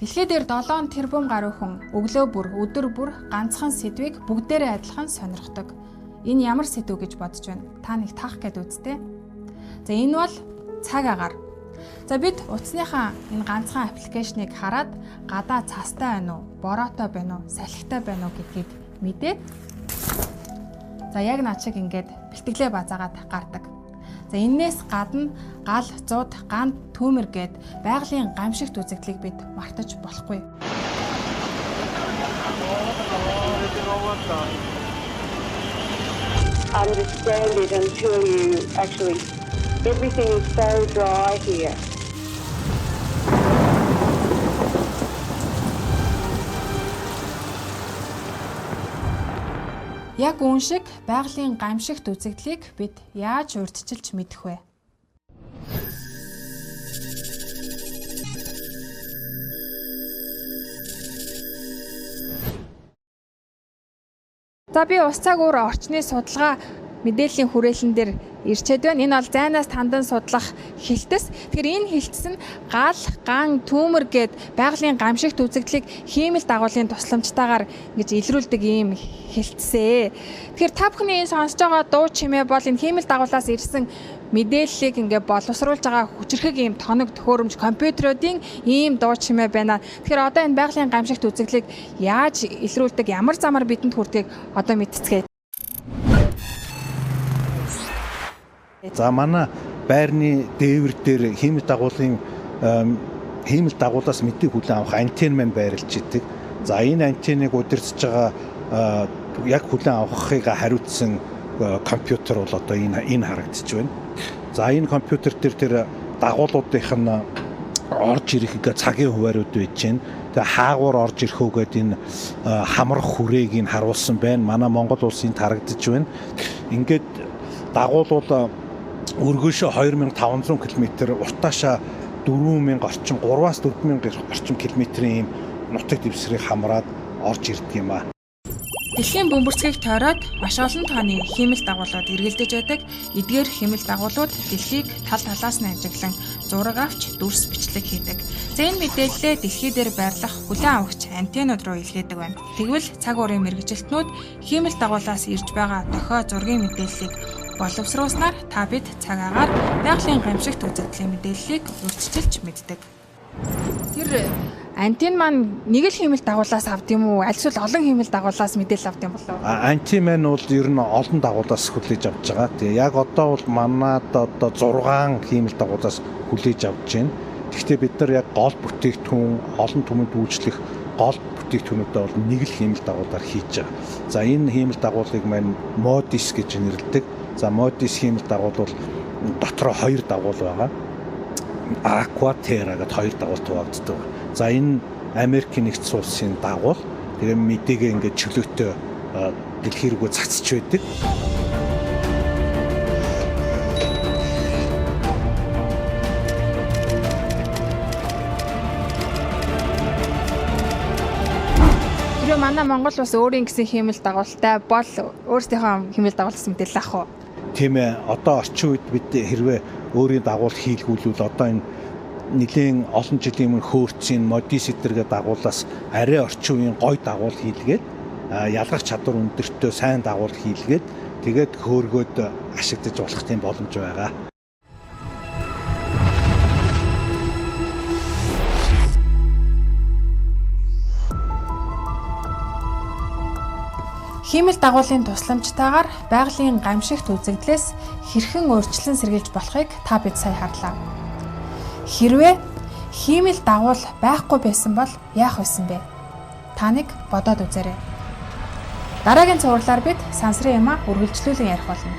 Дэлхий дээр 7 тэрбум гаруй хүн өглөө бүр, өдөр бүр ганцхан сэдвийг бүгдээрээ адилхан сонирхдог. Энэ ямар сэдв гэж бодож байна? Та нэг таах гээд үзтээ. За энэ бол цаг агаар. За бид утасныхаа энэ ганцхан аппликейшнийг хараад гадаа цастай байна уу, бороотой байна уу, салхитай байна уу гэдгийг мэдээд за яг над шиг ингээд бэлтгэлээ базаагаад гардаг. За энээс гадна гал, зуд, ганд, түүмэр гээд байгалийн гамшигт үзэгдлийг бид мартаж болохгүй. Understand it until you actually, everything is so dry here. Яг үүн шиг байгалийн гамшигт үзэгдлийг бид яаж урьдчилж мэдэх вэ? За би ус цаг уур орчны судалгаа мэдээллийн хүрээлэн дээр ирчээд байна. Энэ бол зайнаас тандан судлах хилтэс. Тэгэхээр энэ хилтэс нь гал, ган, түүмэр гээд байгалийн гамшигт үзэгдлийг хиймэл дагуулын тусламжтайгаар ингэж илрүүлдэг ийм хилтэсээ. Тэгэхээр та бүхний энэ сонсож байгаа дуу чимээ бол энэ хиймэл дагуулаас ирсэн мэдээллийг ингээ боловсруулж байгаа хүчирхэг ийм тоног төхөөрөмж компьютеруудын ийм дуу чимээ байна. Тэгэхээр одоо энэ байгалийн гамшигт үзэгдлийг яаж илрүүлдэг, ямар замаар бидэнд хүрдгийг одоо мэдцгээе. За манай байрны дээвэр дээр хиймэл дагуулын хиймэл дагуулаас мэдээ хүлээн авах антенн маань байрлаж идэг. За энэ антенныг удирдах байгаа яг хүлээн авахыг хариуцсан компьютер бол одоо энэ харагдаж байна. За энэ компьютер дээр тэр дагуулуудынх нь орж ирэх цагийн хуваарууд байж байна. Тэгээ хаагуур орж ирэх үгээд энэ хамрах хүрээг нь харуулсан байна. Манай Монгол улсын харагдаж байна. Ингээд дагуулуул өргөөшөө 2500 км, уртаашаа 4000 орчим, 3-аас 4000 орчим километрийн ийм нутаг дэвсгэрийг хамраад орж ирдэг юм аа. Дэлхийн бөмбөрцгийг тойроод маш олон тооны хиймэл дагуулууд эргэлдэж байдаг. Эдгээр хиймэл дагуулууд дэлхийг тал талаас нь ажиглан зураг авч дүрс бичлэг хийдэг. За энэ мэдээллээ дэлхий дээр байрлах хүлээн авахч антеннууд руу илгээдэг байна. Тэгвэл цаг уурын мэргэжилтнүүд хиймэл дагуулаас ирж байгаа дохио зургийн мэдээллийг боловсруулснаар та бид цаг агаар байгалийн гамшигт үзэгдлийн мэдээллийг урьдчилж мэддэг. Тэр антен маань нэг л хиймэл дагуулаас авд юм уу? Аль эсвэл олон хиймэл дагуулаас мэдээлэл авд юм болов уу? Антен маань бол ер нь олон дагуулаас хүлээж авч байгаа. Тэгээ яг одоо бол манад одоо 6 хиймэл дагуулаас хүлээж авч байна. Гэхдээ бид нар яг гол бүтээгдэхүүн, олон түмэнд үйлчлэх гол бүтээгдэхүүнүүдээ бол нэг л хиймэл дагуулаар хийж байгаа. За энэ хиймэл дагуулыг маань MODIS гэж нэрлэдэг. За MODIS хиймэл дагуул бол дотроо 2 дагуул байгаа. Aqua Terra гэдээ 2 дагуул хуваагддаг. За энэ Америкийн нэгдсэн улсын дагуул. Тэгээ мэдээгээ ингээд чөлөөтэй дэлхий рүүгээ цацж байдаг. Тэр манай Монгол улс өөрийн гэсэн хиймэл дагуултай бол өөрсдийнхөө хиймэл дагуулаас мэдээлэл авах уу? Тийм ээ. Одоо орчин үед бид хэрвээ өөрийн дагуул хийлгүүлвэл одоо энэ нэлийн олон жилийн өмнө хөөрцөн MODIS эдэргээ дагуулаас арай орчин үеийн гой дагуул хийлгээд ялгах чадвар өндөртөө сайн дагуул хийлгээд тэгээд хөөргөөд ашиглаж болох тийм боломж байгаа. Хиймэл дагуулын тусламжтайгаар байгалийн гамшигт үзэгдлээс хэрхэн урьдчилан сэргийлж болохыг та бид сая харлаа. Хэрвээ хиймэл дагуул байхгүй байсан бол яах байсан бэ? Та нэг бодоод үзээрэй. Дараагийн цувралаар бид сансрын юмаа үргэлжлүүлэн ярих болно.